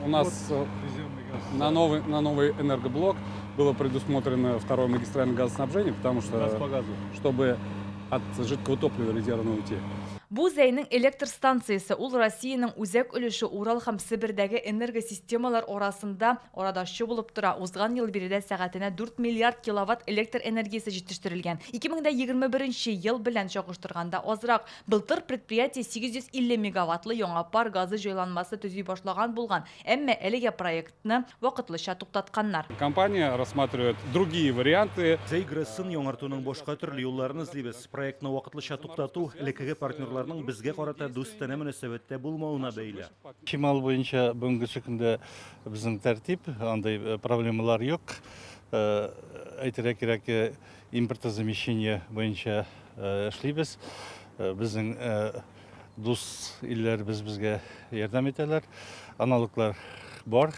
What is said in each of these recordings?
У нас на новый, на новый энергоблок было предусмотрено второе магистральное газоснабжение, потому что, Газ по газу. Чтобы от жидкого топлива резервно уйти. Бу Зәйнең электр станциясе, ул Россиянең үзәк өлеше Урал һәм Себердәге энергосистемалар арасында арадашчы булып тора. Узган ел биредә сәгатенә 4 миллиард киловатт электр энергиясе җитештерелгән. 2021 ел белән чагыштырганда азрак. Былтыр предприятие 850 мегаваттлы яңа пар газы җайланмасы төзи башлаган булган, әмма әлегә проектны вакытлыча туктатканнар. Компания рассматривает другие варианты. Зәй ГРЭСын яңартуның башка төрле юлларын эзлибез. Проектны вакытлыча туктату элеккеге партнерларның безгә карата дустанә мөнәсәбәттә булмавына бәйле. Чимал буенча бүгенге көндә безнең тәртип, андый проблемалар юк. Әйтергә кирәк, импортозамещение буенча эшлибез. Безнең дус илләребез безгә ярдәм итәләр. Аналоглар бар.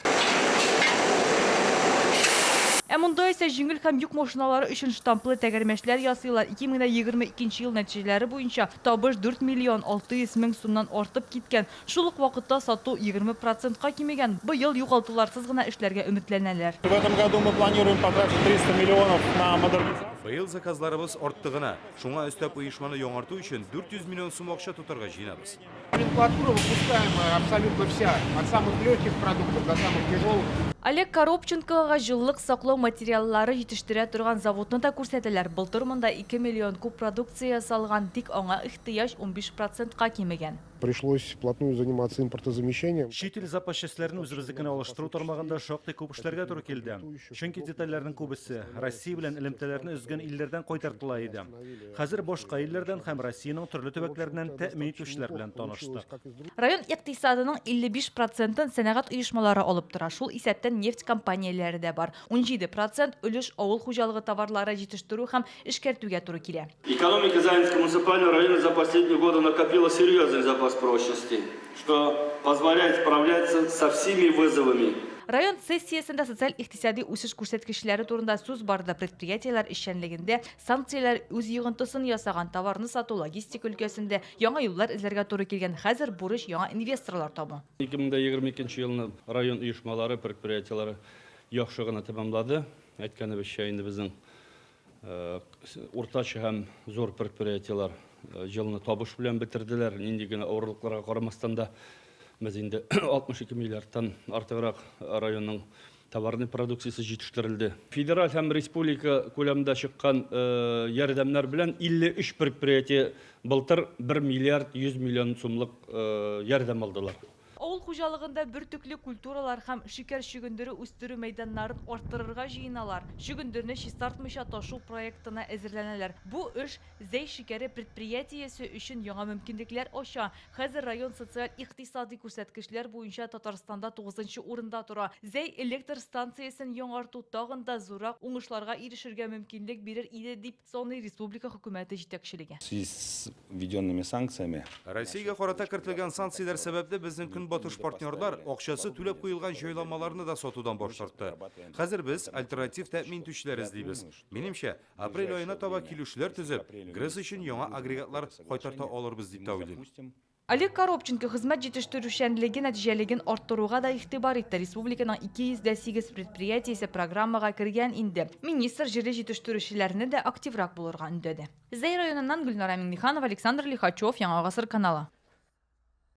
Ә монда исә җиңел һәм йөк машиналары өчен штамплы тәгәрмәчләр ясыйлар. 2022 ел нәтиҗәләре буенча табыш 4 миллион 600 мең сумнан артып киткән. Шул ук вакытта сату 20 процентка кимегән. Быел югалтуларсыз гына эшләргә өметләнәләр. В этом году мы планируем потратить 300 миллионов на модернизацию. Быел заказларыбыз артты гына. Шуңа өстәп оешманы яңарту өчен 400 миллион сум акча тотарга җыенабыз. Номенклатура выпускаемая абсолютно вся, от самых легких продуктов до самых тяжелых. Олег Коробченкога җылылык саклау материаллары җитештерә торган заводны да күрсәтәләр. Былтыр монда 2 миллион куб продукция ясалган, тик аңа ихтыяҗ 15 процентка кимегән. Пришлось вплотную заниматься импортозамещением. Чит ил запас частьләрен үзебезнекенә алыштыру тармагында шактый күп эшләргә туры килде. Чөнки детальләрнең күбесе Россия белән элемтәләрне өзгән илләрдән кайтартыла иде. Хәзер башка илләрдән һәм Россиянең төрле төбәкләреннән тәэмин итүчеләр белән таныштык. Район икътисадының 55 процентын сәнәгать оешмалары алып тора, шул исәптән нефть компанияләре дә бар. 17 процент өлеш авыл хуҗалыгы товарлары җитештерү һәм эшкәртүгә туры килә. Экономика Заинского муниципального района за последние годы накопила серьезный запас прочности, что позволяет справляться со всеми вызовами. Район сессиясендә социаль-икътисади үсеш күрсәткечләре турында сүз барды. Предприятиеләр эшчәнлегендә санкцияләр үз йогынтысын ясаган, товарны сату, логистика өлкәсендә яңа юллар эзләргә туры килгән. Хәзер бурыч, яңа инвесторлар табу. 2022 елны район оешмалары, предприятиеләре яхшы гына тәмамлады. Әйткәнебезчә, инде безнең Уртача һәм зур предприятиеләр елны табыш белән бетерделәр. Нинди генә авырлыкларга карамастан да, без инде 62 миллиардтан артыграк районның товарный продукциясе җитештерелде. Федераль һәм республика күләмендә чыккан ярдәмнәр белән 53 предприятие былтыр 1 миллиард 100 миллион сумлык ярдәм алдылар. Авыл хуҗалыгында бөртекле культуралар һәм шикәр чөгендере үстерү мәйданнарын арттырырга җыеналар. Чөгендерне чистартмыйча ташу проектына әзерләнәләр. Бу эш Зәй шикәре предприятиесе өчен яңа мөмкинлекләр ача. Хәзер район социаль-икътисадый күрсәткечләр буенча Татарстанда тугызынчы урында тора. Зәй электр станциясен яңарту тагын да зуррак уңышларга ирешергә мөмкинлек бирер иде, дип саный республика хөкүмәте җитәкчелеге. В связи с введенными санкциями. Россиягә карата кертелгән санкцияләр сәбәпле безнең көнбатыш партнерлар акчасы түләп куелган җайланмаларны да сатудан баш тартты. Хәзер без альтернатив тәэмин итүчеләр эзлибез. Минемчә, апрель аена таба килешүләр төзеп, ГРЭС өчен яңа агрегатлар кайтарта алырбыз дип тә уйлыйм. Олег Коробченко хезмәт җитештерүчәнлеге нәтиҗәлеген арттыруга да игътибар итте. Республиканың 208 предприятиесе программага кергән инде. Министр җирле җитештерүчеләрне дә активрак булырга өндәде. Зәй районыннан Гөлнара Миңнеханова, Александр Лихачев, Яңа Гасыр каналы.